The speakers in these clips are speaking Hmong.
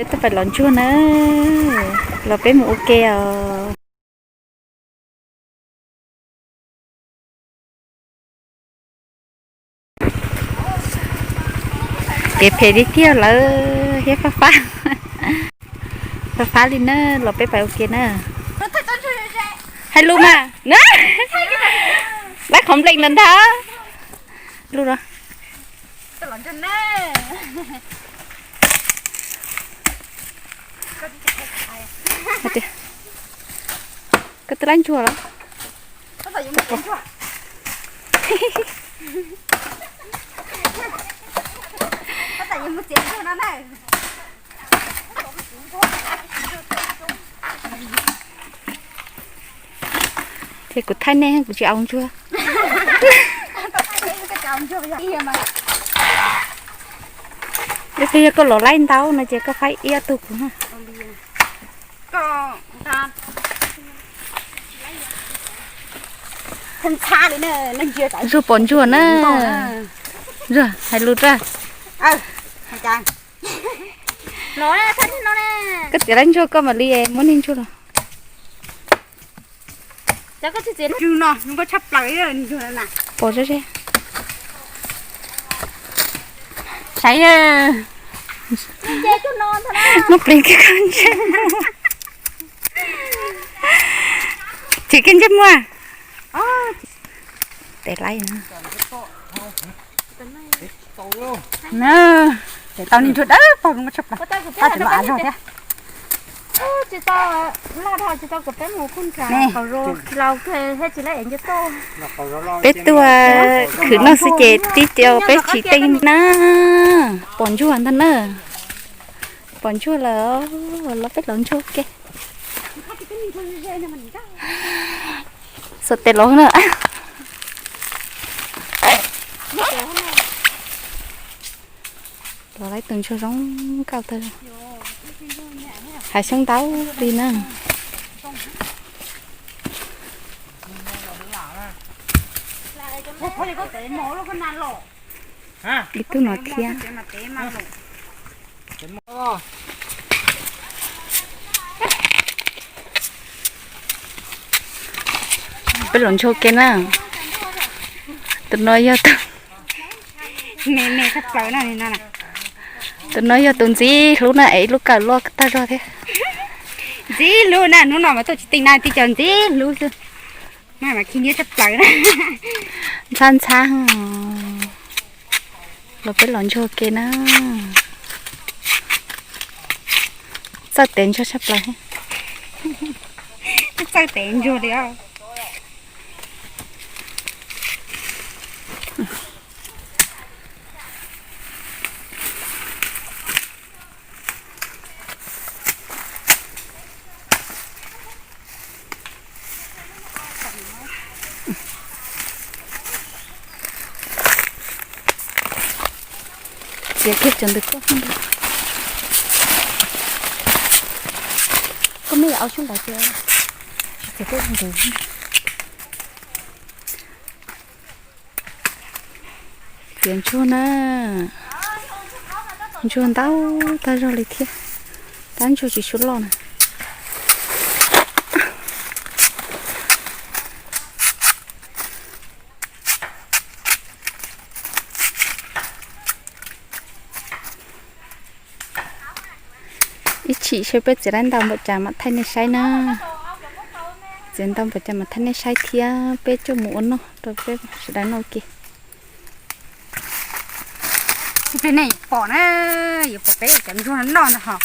Peb tuaj pais lov ntsuag na, los peb mus ua ke os. Kev phem li tiag lawm thiab fab fab. Fab fab li na, los peb pais ua ke na. Hais lus mas, lab qhov nplees ntag. Lus no. Koj twb lab ntsuag los? Ces kuv thaij nej, kuv tsis au ntsuag. Yog koj los laib ntau no ces koj faib ib ob tug kuv na. Ntsuag pom ntsuag na. Ntsuag hais lus rau. Koj txiav laib ntsuag koj mam li muab niag ntsuag los. Pom seb. Saib, hnub plig kiag koj ntsej muag. Chim kiag ntsej muag. Tes laib. Tes tau niag ntsuag dawb paug zoo tshaj plaws. Tab sis mas av zog thiab. Peb tuaj khwv noj xwb ces tib co peb tsis teej na. Pom ntsuag ntag na. Pom ntsuag lawm, los peb lov ntsuag ke. Xuas tes los na. Los lawv tus ntsuag zoo nkauj tag, hav xyoob ntau li na. Ib tug no thiab. Peb los ntsuag ke na. Tus no yog tus, tus no yog tus ntxim hlub na, es ib lub kawm loj tag zog thiab. Ntxim hlub na, hnub no mas tuaj tsis teej na, tib co ntxim hlub xwb. Mas mas khi nyiab tshaj plaws na. Ntxhab ntxhab. Los peb los ntsuag ke na. Txawj tev ntsuag tshaj plaws. Txawj tev ntsuag li os. Txiav kiag cov ntawm koj. Koj mej yuav au xyoob ntawd txiav, txiav kiag ntawd. Txiav ntsuag na, ntsuag ntau tag zog li thiab, tab ntsuag tsis tshua loj na. Ib chim seb peb txiav laib ntau npaum cas mam thaij nej saib na. Txiav ntau npaum cas mam thaij nej saib thiab peb coj mus ua noj rau peb sawv daws noj ua ke. Peb nej yuav pom na, yuav pom peb cov ntsuag noj ntag hos.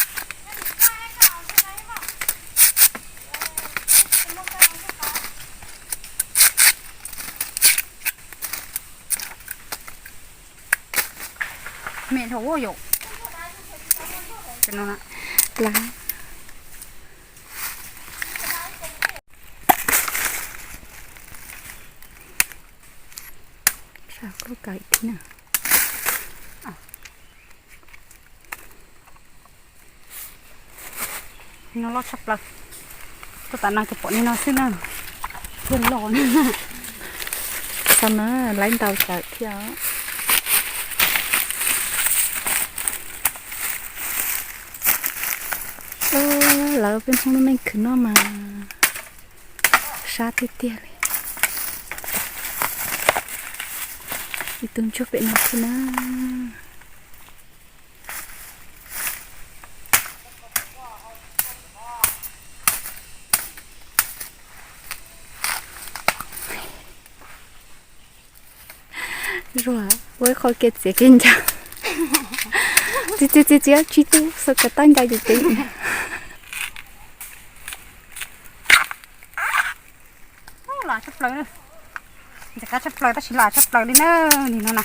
Me dhau yom. Sam koj kawm thiab na. No loj tshaj plaws. Tuaj tas no ces pom li no xwb na. Tiag los na. Tau na, laib ntau tawm thiab. Lawv peb Hmoob lub neej khwv noj mas sab tiag tiag li. Ib tug ntsuag pem no thiab na. Zuag ua ib qho kev txiav kev ncaws. Txiav txiav txiav txiav tsis tu xav kom tab ncaws ces txiav. Lam tshaj plaws, ntxim qab tshaj plaws tab sis lam tshaj plaws li na, nim no na.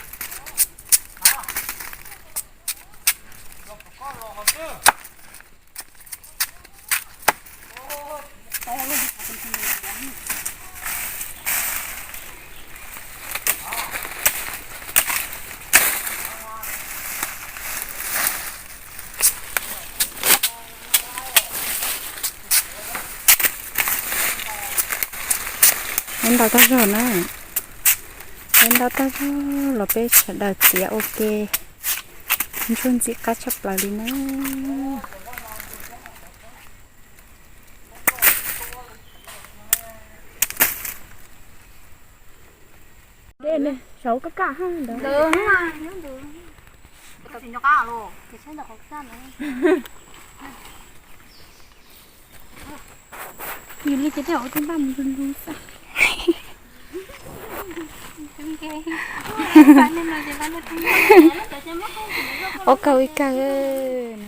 Peb ntau tag zog na, peb ntau tag zog los peb sawv daws txiav ua ke, ntsuag ntxim qab tshaj plaws li na. Saud kaj kaj ntawd. Yus li ces tej zaum ua tej npaj mus lug lug xwb. Ua kawg ua kawg.